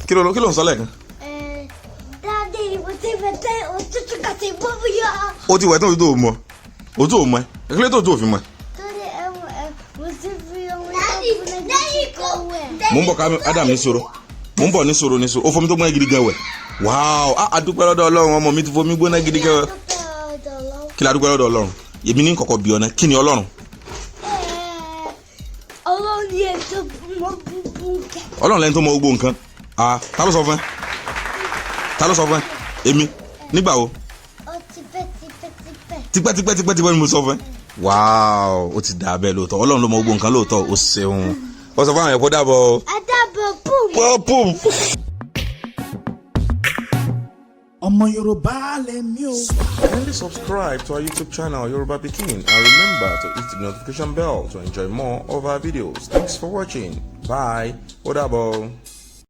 Kí ló ń sọ lẹ́ẹ̀kan? Ẹ, Daddy, mo ti wẹ̀ tẹ́ òtútù kàtí gbogbo yọ. Ó ti wẹ̀ tán, òtútù ò mọ. Òtútù ò mọ ẹ. Kí ló tó òtútù ò fi mọ ẹ? Torí ẹ mo ti fi omi tó gbóná gidi kan wẹ̀. Mò ń bọ̀ ká Adam ní sọ̀rọ̀. Mò ń bọ̀ ní sọ̀rọ̀ ní sọ̀rọ̀. Ó fomi tó gbóná gidi gan wẹ̀. Wow! Ah, adúpẹ́ lọ́dọ̀ Ọlọ́run, ọmọ mi ti fomi gbóná gidi gan wẹ̀. Dúpẹ́ ọ̀dọ̀ lọ́wọ́. Kí la dúpẹ́ lọ́dọ̀ Ọlọ́run? Èmi ní kọ̀kọ́ bí ọ̀nà. Kí ni Ọlọ́run? Ẹ, Ọlọ́run ni ètò mọ búbú kẹ. Ọlọ́run lẹ́ni tó mọ gbogbo nǹkan. Ah, ta ló sọ fún ẹ? Ta ló sọ fún ẹ? Èmi. Nígbà wo? Ó ti pẹ́ ti pẹ́ ti pẹ́. Tipẹ́ tipẹ́ tipẹ́ tipẹ́ ni mo sọ fún ẹ. Wow, ó ti dà bẹ́ẹ̀ lóòótọ́. Ọlọ́run ló mọ gbogbo nǹkan lóòótọ́. Ó ṣeun. Ó sọ fún àwọn ẹ̀kọ́ dàbọ̀. Adábọ̀ bùm. Pọ́pùm. Ọmọ Yorùbá lèmi o. Kindly subscribe to our YouTube channel, Yoruba Pikin, and remember to hit the notification bell to enjoy more of our videos. Thanks for watching. Bye. Ó dàbọ̀.